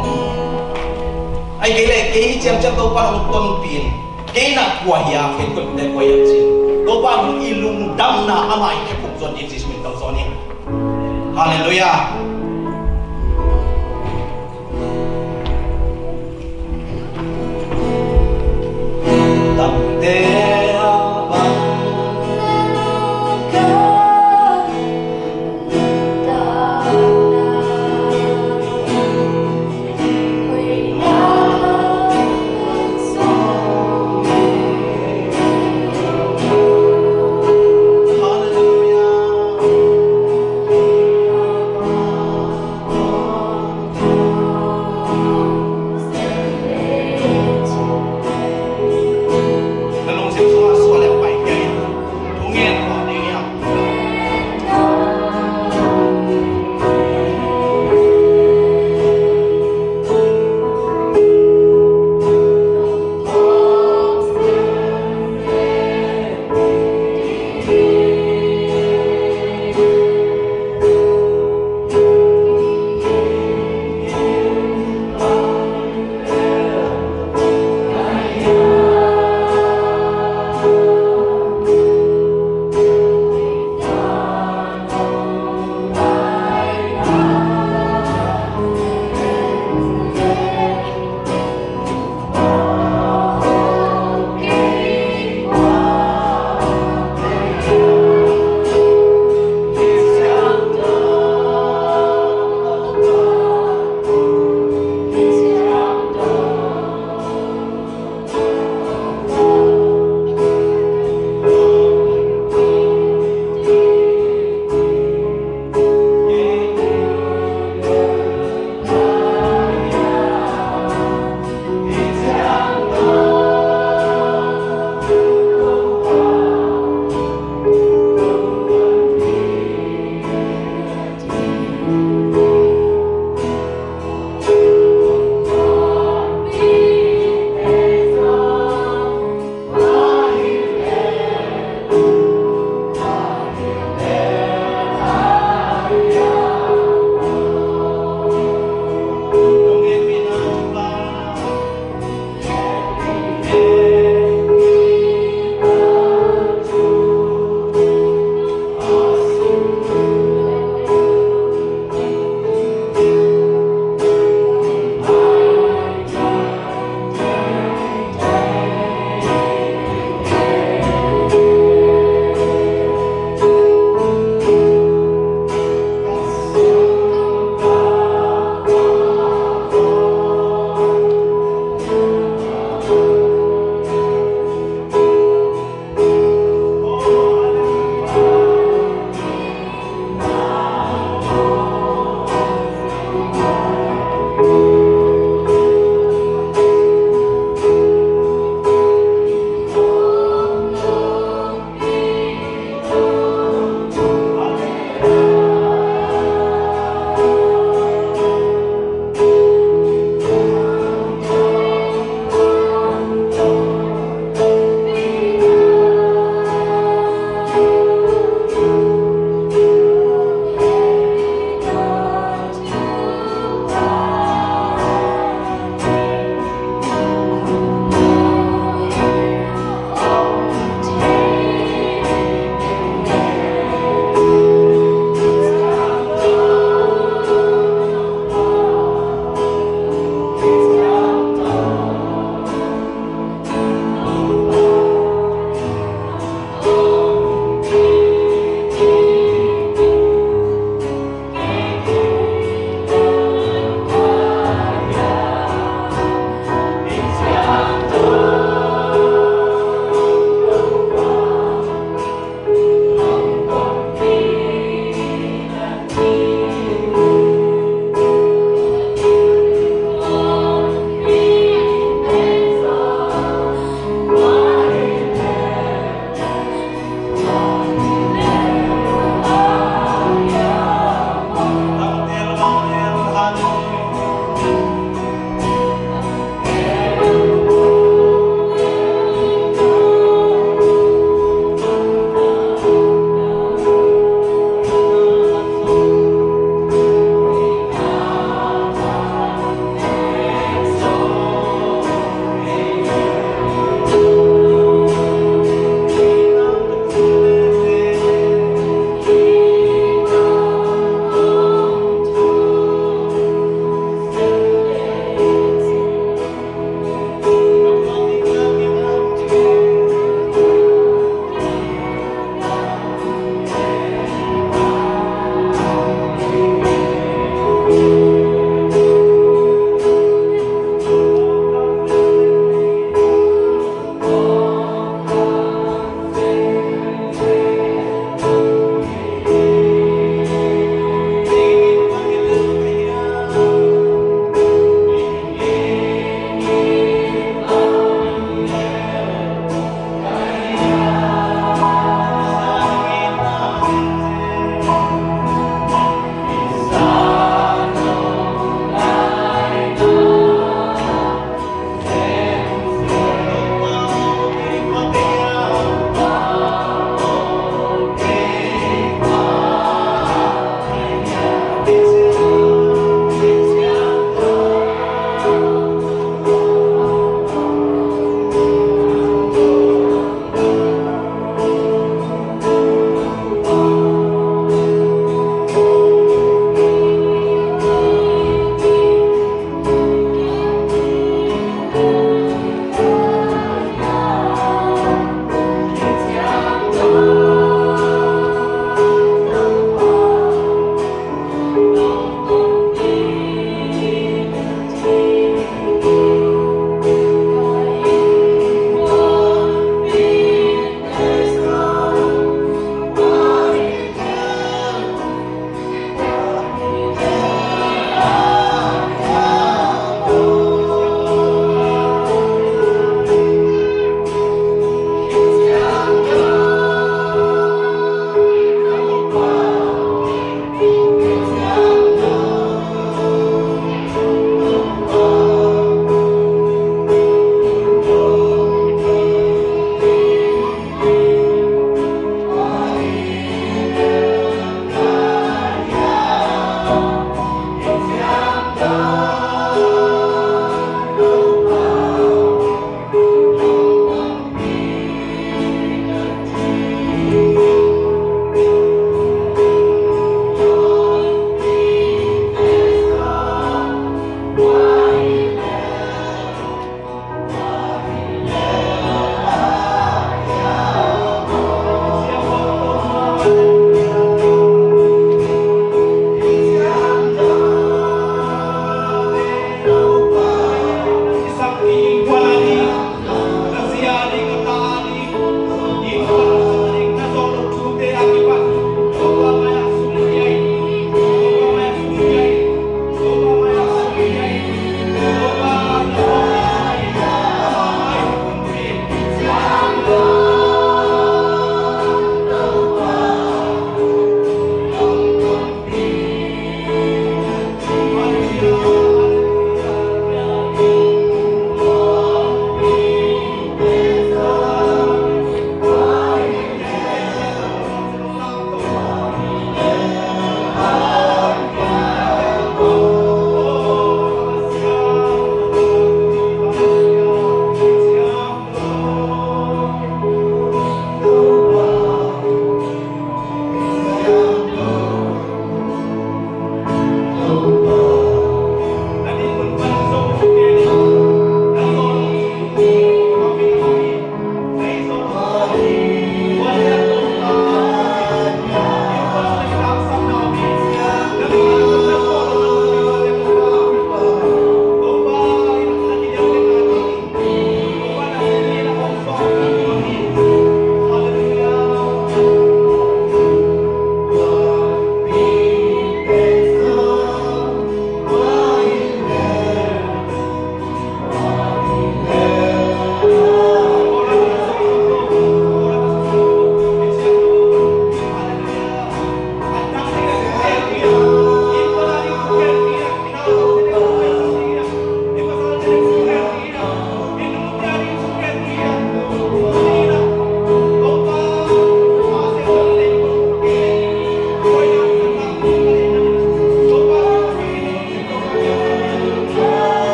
Ahih kei leh kei hi ciamciam Topa in hong tonpih in kei in ah kua hiam, ka innkuanpihte kua hiam ci-in Topa in hong i lungdamna amah i khephung zawn ding Jesuh min tawh zawn ing. Halleluiah.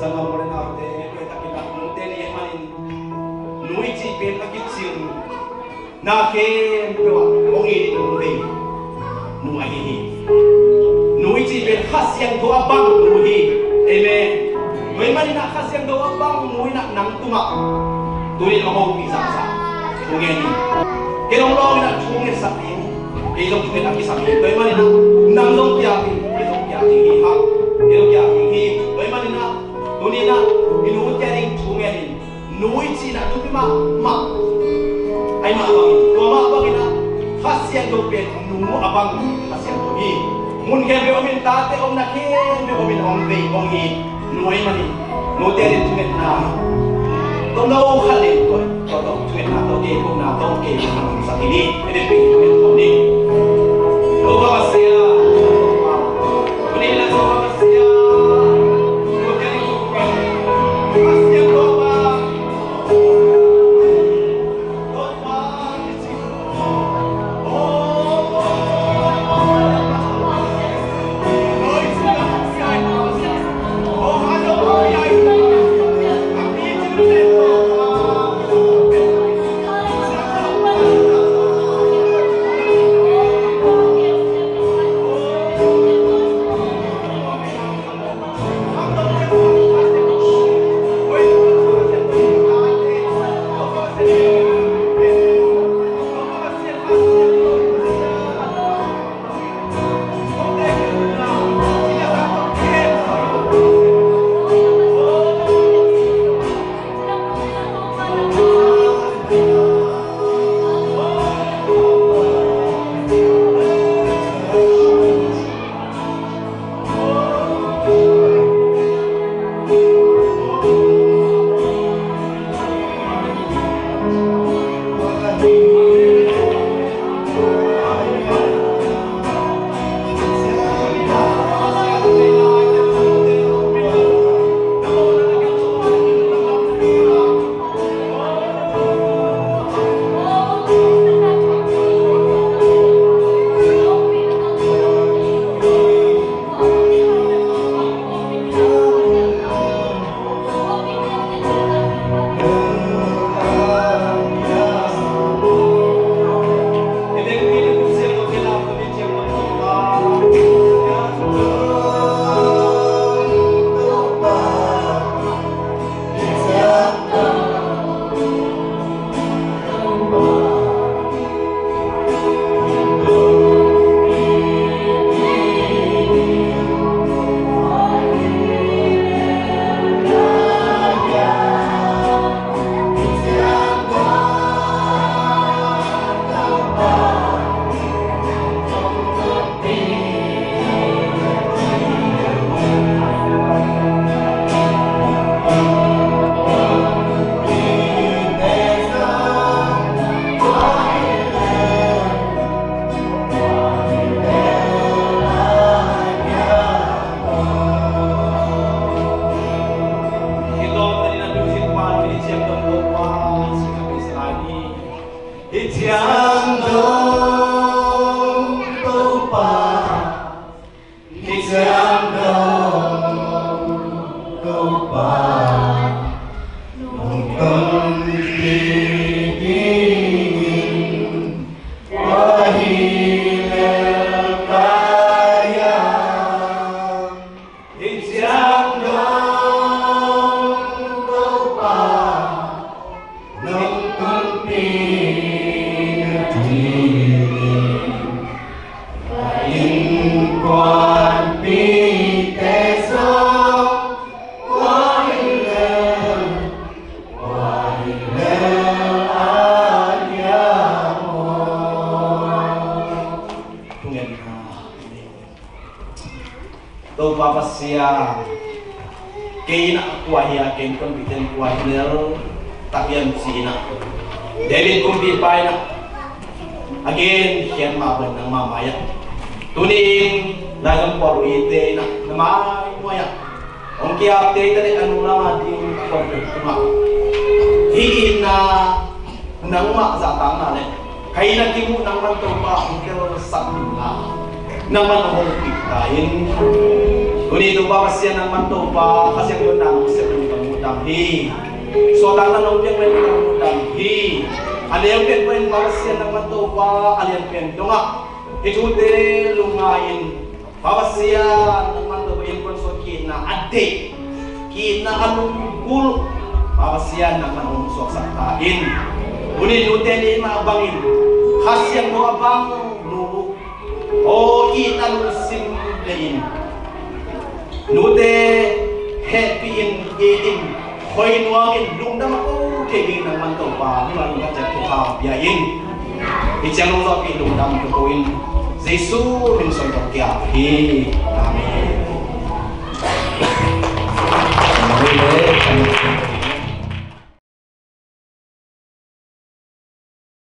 Sanggam u le naute, tua takin ah note ni ahih manin nu i cih pen a kicing na khempeuh ah hong it in hong vei nu ahi hi. Nu i cih pen Kha Siangtho a bang nu hi. Amen. Tua ahih manin ah Kha Siangtho a bang nu in ah nang tungah tuni in hong hopih zakzak thu ngen in. Kei zong lawm in ah thu ngetsak ding, kei zong thu nget a kisam hi. Tua ahih manin ah nang zong piak in, kei zong piak ding hi hang. Kei zong piak ding hi. Tua ahih manin ah tuni in ah i nute ading thu ngen in. Nu i cihna thupi mahmah. Ahih mah bangin, tua mah bangin ah Kha Siangtho pen nu a bang Kha Siangtho hi. Mun khempeuh om in, tate omna khempeuh om in, hong vei hong it nu ahih manin, nute ading thungetna tomno khat le tua, tua tawh thungetna tawh, kei thungetna tawh, kei thungetna tawh, sa kini, i ding pen thunget tawh ni. Topa Pasian, tuni in ah Topa Pasian, nute ading thunget Kha Siangtho a bang Sia, kei in ah kua hi a, kei in konpihte in kua hi lel tak hiam ci-in ah, David kumpipa in ah a gen khiat mah bang nangmah mai ah, tuni in Laigam pawl uh ite in ah na maimuai ah hong kiapte ta le a nung lam a ding a konpih tungah hih itna nangmah zahtakna le ka itna kimuh nangman Topa hong telsak inla, nangman hong hopih ta in. Tuni Topa Pasian nangman Topa, Kha Siangtho in nang hong sep in ka lungdam hi. Suahtakna nong piak in ka lungdam hi. A neu pen pen Pasian nangman Topa, a lian pen dongah hih thute lungngai in, Pa Pasian nangman Topa, innkuan sung ki-itna a deih, ki-itna a lunggulh, Pa Pasian nangman hong suaksak ta in. Tuni nute nih mah bangin Kha Siangtho a bang nu, aw, ki-itna lungsim deih in nute hehpih in, it in, khoi nuam in, lungdam a ko thei ding nangman Topa, nangman lungdam ciat thupha pia in. Hih ciang nong zawhpih lungdam ko in, Jesu min suang tawh kiap hi. Amen.